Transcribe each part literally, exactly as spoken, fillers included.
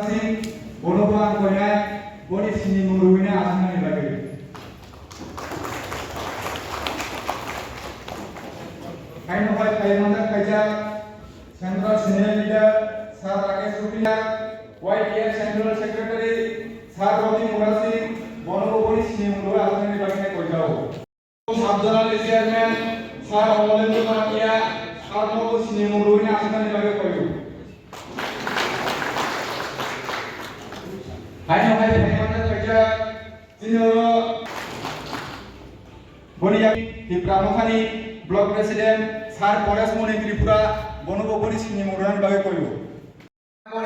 Singh, bono bo ang koinai, boni sinimung rwina aswknani bagwi. Haino hai phai manjak kaijak Central Senior Leader Sir Rakesh Rupiya, Y T F Central Secretary Sir Roti Murasing, bono bo boni sinimung rwina aswknani bagwi hai koijao. Sub-zonal chairman Sir Amalendra Bhatia, sir no bo sinimung rwina aswknani bagwi koiyo. Haino hai phai manjak kaijak, chini oro boni yak Tipra Mothani Block President Sir Paresh Moni Tripura, bono bo boni sinimung rwina bagwi koiyo.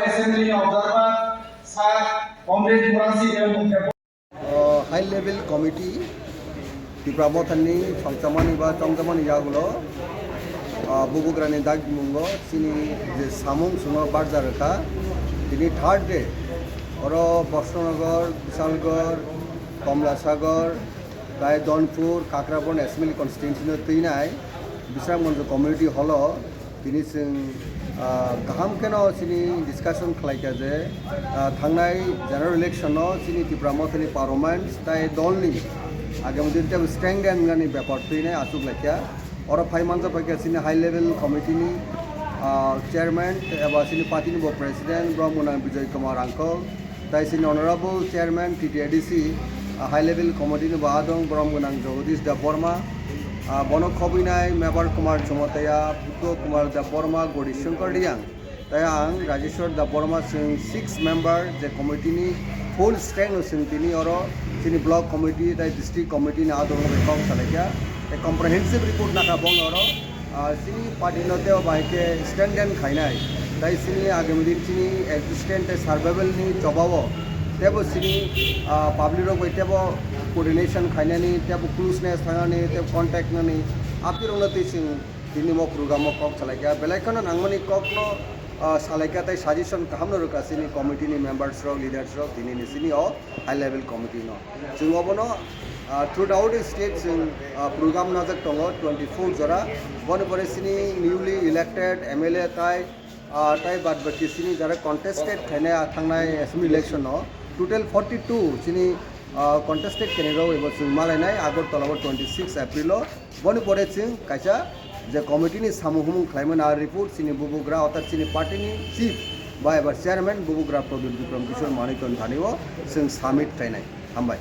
Assembly ni observer Sir Comrade Murasing M. O high level committee Tipra Mothani phangchamani ba chongchamani yagulo, ah, bubugrani dagmungo chini je samung suno barja rwkha. Tini third day, oro Bostonogor, Bishalgarh, Komlasagor, tai Donpur, Kakrabon Assembly Constituency no twinai Bisramganj Community Hall o. Tini chwng, ah, kaham kheno chini discussion khlaikha je, ah, thangnai general election no chini Tipra Mothani performance tai dolni agami din tei strengthen wngnani bepar twinai achuk laikha. Oro phai manjak paikha chini high level committee ni, ah, chairman eba chini party ni bo president borok mwnang Bijoy Kumar uncle. Tai chini Honorable Chairman T T A D C, ah, High Level Committee ni bo adong borom gwnang Jagadish Debbarma, ah, bono khobwinai Mebar Kumar Chomotaya, Buddho Kumar Debbarma, Gori Shankar Reang, tai ang Rajeshwar Debbarma, chwng six member je committee ni full strength no chwng tini oro chini block committee tai district committee ni adong bai kok salaikha, tai comprehensive report nakha bong oro. Ah, chini party no tei bai khe stand down khainai. Tai chini agami din chini existence tei survival ni chobao tebo chini, ah, public rok bai tebo coordination khainani, tebo closeness thangnani, tebo contact nani, apni rok no twi chwng tini mo program o kok salaikha. Belai kheno nangmani kok no, ah, salaikha tei suggestion kaham no rwkha chini committee ni members rok, leaders rok tini ni chini o high level committee no. Chwng obono, ah, throughout the state chwng, ah, program najak tongo twenty four jora. Boni pore chini newly elected M L A tai, ah, tai bad baki chini jara contested khainai, ah, thangnai assembly election no total forty two chini, ah, contested candidate rok ebo chwng malainai Agartala o twenty six April o. Boni pore chwng kaisa je committee ni samung humung khlaimani a report chini bubugra orthat chini party ni chief ba eba chairman bubugra Pradyut Bikram Kishore Manikya ni thani o chwng submit khlainai. Hambai.